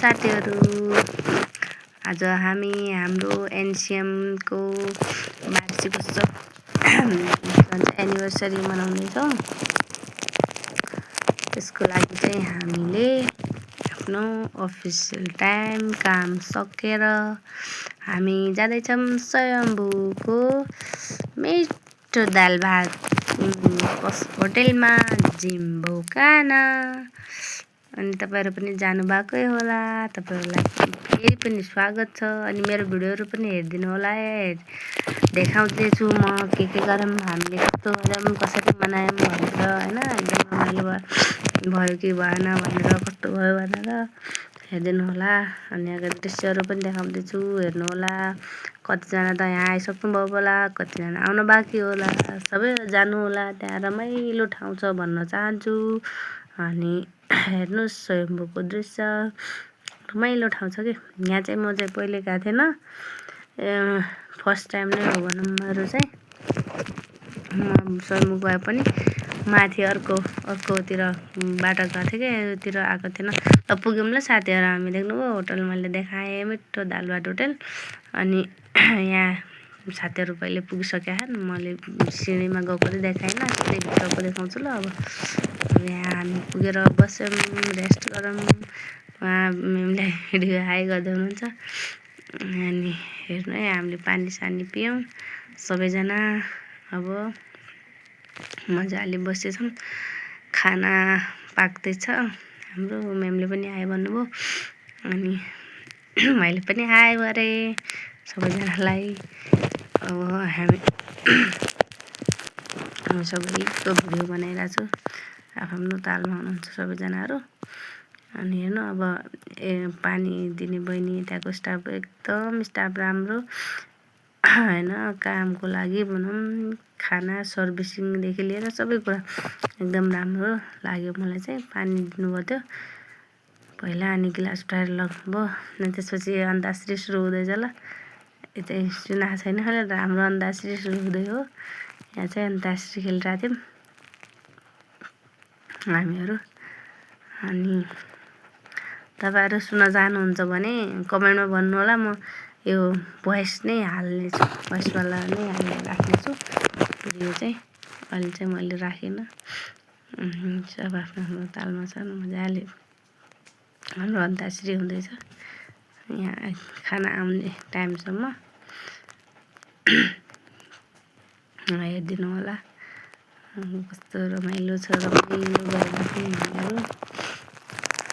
साथीहरू, आज हामी हाम्रो एनसिएमको वार्षिक उत्सव एनिभर्सरी मनाउँदैछौँ। त्यसको लागि चाहिँ हामीले आफ्नो अफिसियल टाइम काम सकेर हामी जाँदैछौँ स्वयम्भूको मिठो दाल भात होटेलमा जिम्बो खाना। अनि तपाईहरु पनि जानु भएकै होला। तपाईहरुलाई फेरि पनि स्वागत छ। अनि मेरो भिडियोहरु पनि हेर्दिनु होला। देखाउँदै छु म के गरौँ, हामीले कस्तो गरौँ, कसरी मनायौँ भनेर हैन। एकदम रमाइलो भयो कि भएन भनेर, कस्तो भयो भनेर हेर्दिनु होला। अनि यहाँको दृश्यहरु पनि देखाउँदै छु, हेर्नु होला। कतिजना त यहाँ आइसक्नु भयो होला, कतिजना आउन बाँकी होला। सबै जानु होला, त्यहाँ रमाइलो ठाउँ छ भन्न चाहन्छु। अनि हेर्नुस् स्वयम्भूको दृश्य रमाइलो ठाउँ छ कि। यहाँ चाहिँ म चाहिँ पहिले गएको थिएन, फर्स्ट टाइम नै हो भनौँ। मेरो चाहिँ म स्वयम्भू गए पनि माथि अर्कोतिर बाटो गएको थिएँ कि योतिर आएको थिएन। त पुग्यौँ ल साथीहरू, हामी देख्नुभयो होटल मैले देखाएँ, मिठो दाल भात होटल। अनि यहाँ साथीहरू पहिले पुगिसकेका छन्, मैले सिँढीमा गएकोले देखाएन, सिँढी भित्रको देखाउँछु ल। अब यहाँ हामी पुगेर बस्यौँ, रेस्ट गरौँ। उहाँ मेमले भिडियो हाई गर्दै हुनुहुन्छ। अनि हेर्नु है, हामीले पानी सानी पियौँ सबैजना। अब मजाले बसेछौँ, खाना पाक्दैछ हाम्रो। मेमले पनि हाई भन्नुभयो, अनि मैले पनि हाई गरेँ सबैजनालाई। अब हामी सबैको भिडियो बनाइरहेको छु, आफ्नो तालमा हुनुहुन्छ सबैजनाहरू। अनि हेर्नु अब पानी दिने बहिनी, त्यहाँको स्टाफ एकदम राम्रो हैन। कामको लागि भनौँ, खाना सर्भिसिङदेखि लिएर सबै कुरा एकदम राम्रो लाग्यो मलाई चाहिँ। पानी दिनुभएको थियो पहिला, अनि गिलास उठाएर लग्नुभयो। अनि त्यसपछि अन्ताक्षरी सुरु हुँदैछ ल। यो चाहिँ सुनाएको छैन होला, हाम्रो अन्ताक्षरी सुरु हुँदै हो। यहाँ चाहिँ अन्ताक्षरी खेलिरहेको थियौँ हामीहरू। अनि तपाईहरु सुन्न चाहनुहुन्छ भने कमेन्टमा भन्नु होला, म यो भोइस नै हाल्नेछु, भोइसवाला नै राख्नेछु भिडियो चाहिँ। अहिले चाहिँ मैले राखिनँ, सब आफ्नो तालमा छन् मजाले। हाम्रो अन्ताक्षरी हुँदैछ यहाँ खाना आउने टाइमसम्म। हेरिदिनु होला कस्तो रमाइलो छ, रमाइलो गरेर हामीहरू